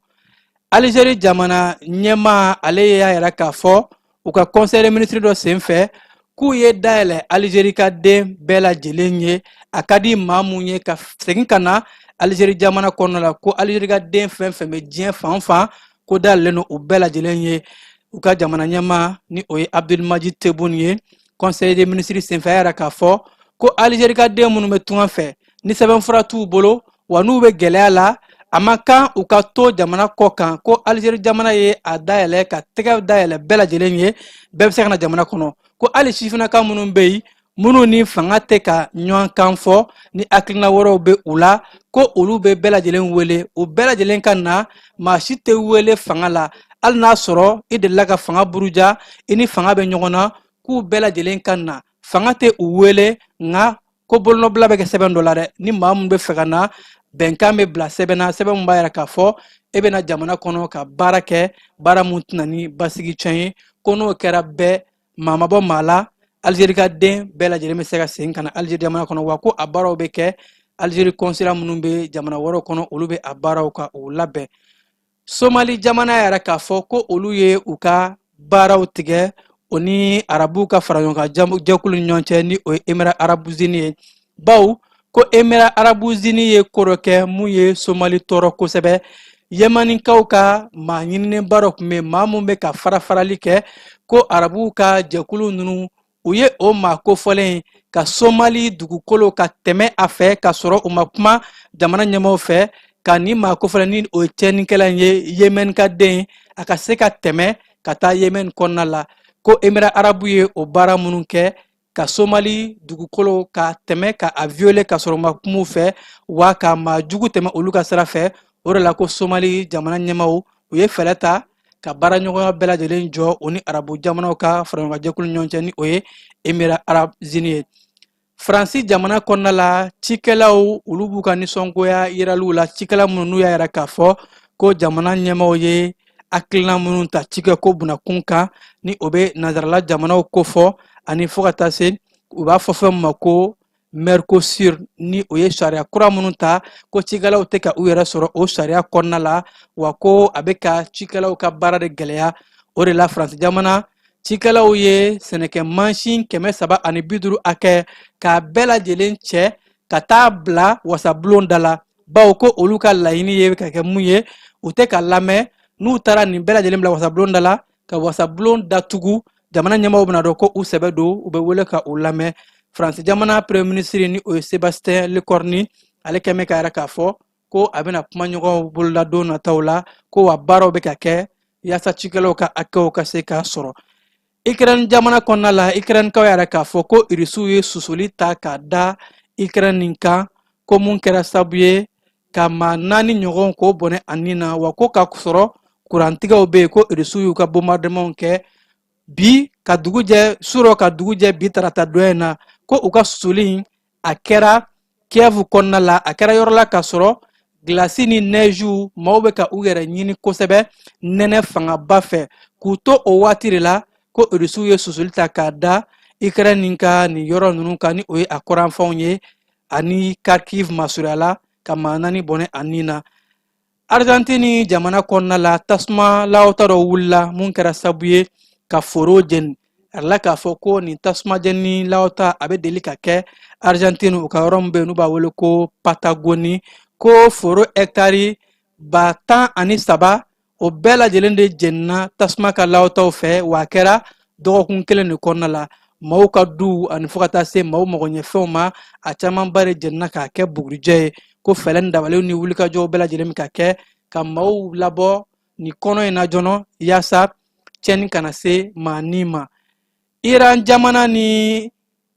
Speaker 2: Alizeri jamana ɲɛmaa, ale y'a yira k'a fɔ u ka conseil des ministres dɔ senfɛ k'u ye dayɛlɛ Alizeri ka den bɛɛ lajɛlen ye, a ka di maa mun ye ka segin ka na Alizeri jamana kɔnɔna la, ko Alizeri ka den fɛn fɛn bɛ diɲɛ fan o fan, ko dayɛlɛlen don u bɛɛ lajɛlen ye. U ka jamana ɲɛmaa, ni o ye Abdelmadjid Tebboune ye, conseil des ministres senfɛ, a y'a yira k'a fɔ ko Alizeri ka den minnu bɛ tunga fɛ, ni sɛbɛnfura t'u bolo, wa n'u bɛ gɛlɛya la, a man kan u ka to jamana kɔ kan, ko Alizeri jamana ye a dayɛlɛ ka tɛgɛ dayɛlɛ bɛɛ lajɛlen ye, bɛɛ bɛ se ka na jamana kɔnɔ, ko hali sifinnaka minnu bɛ yen, minnu ni fanga tɛ ka ɲɔgɔn kan fɔ, ni hakilina wɛrɛw bɛ u la, ko olu bɛ bɛɛ lajɛlen wele, u bɛɛ lajɛlen ka na. Maa si tɛ wele fanga la, hali n'a sɔrɔ i delila ka fanga buruja, i ni fanga bɛ ɲɔgɔn na, k'u bɛɛ lajɛlen ka na. Fanga tɛ u wele, nka ko bolonɔbila bɛ kɛ sɛbɛn dɔ la dɛ, ni maa min bɛ fɛ ka na Bɛnkan bɛ bila sɛbɛn na, sɛbɛn min b'a yira k'a fɔ e bɛna jamana kɔnɔ ka baara kɛ, baara mun tɛna ni basigi tiɲɛ ye. Ko n'o kɛra, bɛɛ maa ma bɔ maa la, Alizeri ka den bɛɛ lajɛlen bɛ se ka segin ka na Alizeri jamana kɔnɔ. Wa ko a baaraw bɛ kɛ Alizeri kɔnsila minnu bɛ jamana wɛrɛw kɔnɔ, olu bɛ a baaraw ka o labɛn. Somali jamana yɛrɛ k'a fɔ ko olu ye u ka baaraw tigɛ o ni arabuw ka faraɲɔgɔnkan jɛkulu ni ɲɔgɔn cɛ, ni o ye Émirats arabes unis ye, bawo ko Émirats arabes unis ye ko dɔ kɛ mun ye Somali tɔɔrɔ kosɛbɛ. Yɛmɛnikaw ka maa ɲininenba dɔ tun bɛ, maa mun bɛ ka farafarali kɛ, ko arabuw ka jɛkulu ninnu, u ye o maa kofɔlen ye ka Somali dugukolo ka tɛmɛ a fɛ ka sɔrɔ u ma kuma jamana ɲɛmaaw fɛ, ka nin maa kofɔlen, ni o ye tiɲɛnikɛla in ye, Yemɛn ka den, a ka se ka tɛmɛ ka taa Yemɛn kɔnɔna la. Ko Émirats arabes ye o baara minnu kɛ ka Somali dugukolo ka tɛmɛ ka a violer ka sɔrɔ u ma kuma u fɛ, wa ka maa jugu tɛmɛ olu ka sira fɛ, o de la ko Somali jamana ɲɛmaaw, u ye fɛɛrɛ ta ka baaraɲɔgɔnya bɛɛ lajɛlen jɔ o ni arabu jamanaw ka faraɲɔgɔnjɛkulu ɲɔgɔn cɛ, ni o ye Émirats arabes unis ye. Faransi jamana kɔnɔna la, cikɛlaw, olu b'u ka nisɔngoya yiraliw la. Cikɛla minnu n'u y'a yira k'a fɔ ko jamana ɲɛmaaw ye hakilina minnu ta cikɛko bunakun kan, ni o bɛ nansarala jamanaw kofɔ, ani fo ka taa se u b'a fɔ fɛn min ma ko Mercosur, ni o ye sariya kura minnu ta, ko cikɛlaw tɛ ka u yɛrɛ sɔrɔ o sariya kɔnɔna la, wa ko a bɛ ka cikɛlaw ka baara de gɛlɛya. O de la Faransi jamana cikɛlaw ye sɛnɛkɛ mansin 350 hakɛ k'a bɛɛ lajɛlen cɛ ka taa bila wasabulon da la, bawo ko olu ka laɲini ye ka kɛ mun ye, u tɛ ka lamɛn. N'u taara nin bɛɛ lajɛlen bila wasabulon da la ka wasabulon datugu, jamana ɲɛmaaw bɛna dɔn ko u sɛbɛ don, u bɛ wele ka u lamɛn. Faransi jamana premier ministre, ni o ye Sébastien Lecornu, ale kɛn bɛ k'a yira k'a fɔ ko a bɛna kumaɲɔgɔnw boloda don nataw la, ko wa baaraw bɛ ka kɛ yaasa cikɛlaw ka hakɛw ka se ka sɔrɔ. Ukraine jamana kɔnɔna la, Ukrainekaw y'a yira k'a fɔ ko Irisiw ye susuli ta k'a da Ukraine nin kan, ko mun kɛra sababu ye ka maa naani ɲɔgɔn k'o bɔnɛ a ni na, wa ko ka sɔrɔ kurantigɛw bɛ yen, ko Irisiw y'u ka bombardement kɛ bi ka dugu jɛ surɔ ka dugu jɛ bi tarata don in na. Ko u ka susuli in, a kɛra Kiev kɔnɔna la, a kɛra yɔrɔ la k'a sɔrɔ gilasi ni nɛziw, maaw bɛ ka u yɛrɛ ɲini kosɛbɛ nɛnɛ fangaba fɛ. K'u to o waati de la, ko Irisiw ye susuli ta k'a da Ukraine ka nin yɔrɔ ninnu kan, ni o ye a kɔrɔnfanw ye ani Kharkiv masurunya la, ka maa naani bɔnɛ a ni na. Argentine jamana kɔnɔna la, tasuma lawota dɔ wulila mun kɛra sababu ye ka foro jeni. A la k'a fɔ ko nin tasuma jeni lawota, a bɛ deli ka kɛ Argentine, u ka yɔrɔ min bɛ yen n'u b'a wele ko Patagonie, ko foro hɛkitari 13,000, o bɛɛ lajɛlen de jenina tasuma ka lawutaw fɛ, wa a kɛra dɔgɔkun kelen de kɔnɔna la. Maaw ka duw ani fo ka taa se maaw magoɲɛfɛnw ma, a camanba de jenina k'a kɛ bugurijɛ ye. Ko fɛɛrɛ ni dabaliw ni wulikajɔw bɛɛ lajɛlen bɛ ka kɛ ka maaw labɔ nin kɔnɔ in na joona yaasa tiɲɛni kana se maa ni ma. Iran jamana ni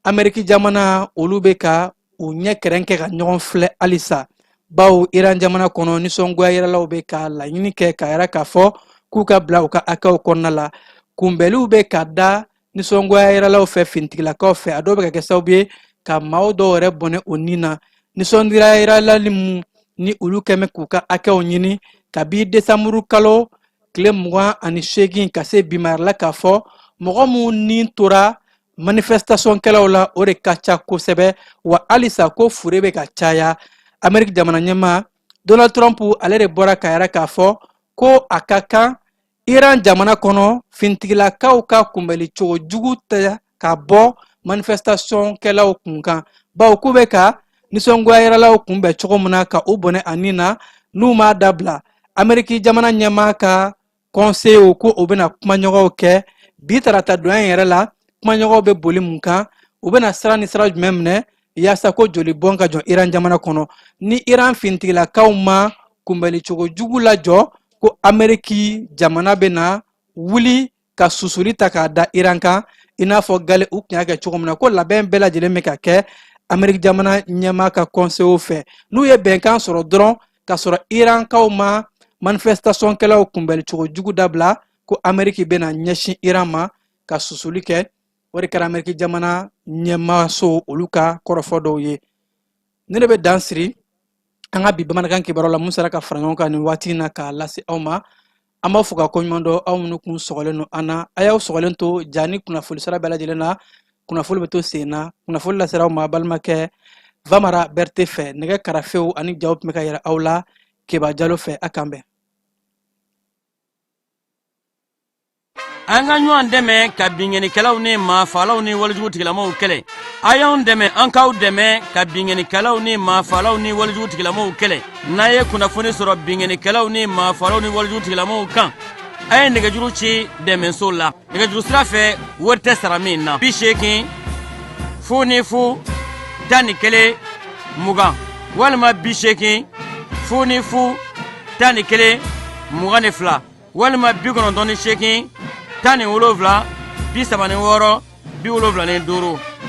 Speaker 2: Ameriki jamana, olu bɛ ka u ɲɛ kɛrɛnkɛ ka ɲɔgɔn filɛ halisa, bawo Iran jamana kɔnɔ, nisɔngoya yiralaw bɛ ka laɲini kɛ k'a yira k'a fɔ k'u ka bila u ka hakɛw kɔnɔna la. Kunbɛliw bɛ ka da nisɔngoya yiralaw fɛ finitigilakaw fɛ, a dɔw bɛ ka kɛ sababu ye ka maaw dɔw yɛrɛ bɔnɛ o ni na. Nisɔngoya yirala mun ni olu kɛn bɛ k'u ka hakɛw ɲini kabi desanburu kalo tile 28 ka se bi ma, yirala k'a fɔ mɔgɔ minnu ni tora manifestation kɛlaw la, o de ka ca kosɛbɛ, wa halisa ko fure bɛ ka caya. Ameriki jamana ɲɛmaa Donald Trump, ale de bɔra k'a yira k'a fɔ ko a ka kan Iran jamana kɔnɔ finitigilakaw ka kunbɛli cogo jugu ta ka bɔ manifestation kɛlaw kun kan, bawo k'u bɛ ka nisɔngoya yiralaw kunbɛn cogo min na ka u bɔnɛ a ni na, n'u m'a dabila, Ameriki jamana ɲɛmaa ka conseil ko o bɛna kumaɲɔgɔnw kɛ bi tarata donya in yɛrɛ la. Kumaɲɔgɔnw bɛ boli mun kan? U bɛna sira ni sira jumɛn minɛ yaasa ko joli bɔn ka jɔ Iran jamana kɔnɔ, ni Iran finitigilakaw ma kunbɛli cogo jugu lajɔ, ko Ameriki jamana bɛna wuli ka susuli ta k'a da Iran kan, i n'a fɔ gale u tun y'a kɛ cogo min na. Ko labɛn bɛɛ lajɛlen bɛ ka kɛ Ameriki jamana ɲɛmaa ka conseil fɛ, n'u ye bɛnkan sɔrɔ dɔrɔn k'a sɔrɔ Irankaw ma manifestation kɛlaw kunbɛli cogo jugu dabila, ko Ameriki bɛna ɲɛsin Iran ma ka susuli kɛ. O de kɛra Ameriki jamana ɲɛmaaso olu ka kɔrɔfɔ dɔw ye. Ne de bɛ dan siri An ka bi bamanankan kibaru la, mun sera ka fara ɲɔgɔn kan nin waati in na k'a lase aw ma, an b'aw fo ka koɲuman dɔn, aw minnu kun sɔgɔlen don an na. A y'aw sɔgɔlen to ja ni kunnafoli sira bɛɛ lajɛlen na, kunnafoli bɛ to sen na. Kunnafoli lasera aw ma balimakɛ Vamara Bɛrite fɛ, nɛgɛ karafew ani jaw tun bɛ ka yira aw la Keba Jalo fɛ. A k'an bɛn.
Speaker 7: An ka ɲɔgɔn dɛmɛ ka binkannikɛlaw ni maafalaw ni walejugu tigilamaw kɛlɛ. A y'anw dɛmɛ, an k'aw dɛmɛ ka binkannikɛlaw ni maafalaw ni walejugu tigilamaw kɛlɛ. N'a ye kunnafoni sɔrɔ binkannikɛlaw ni maafalaw ni walejugu tigilamaw kan, a ye nɛgɛjuru ci dɛmɛso la nɛgɛjuru sira fɛ, wari tɛ sara min na: 80 00 11 20 walima 80 00 11 22 walima 98 17 36 75.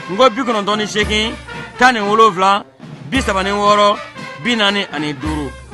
Speaker 7: N ko 98 17 36 45.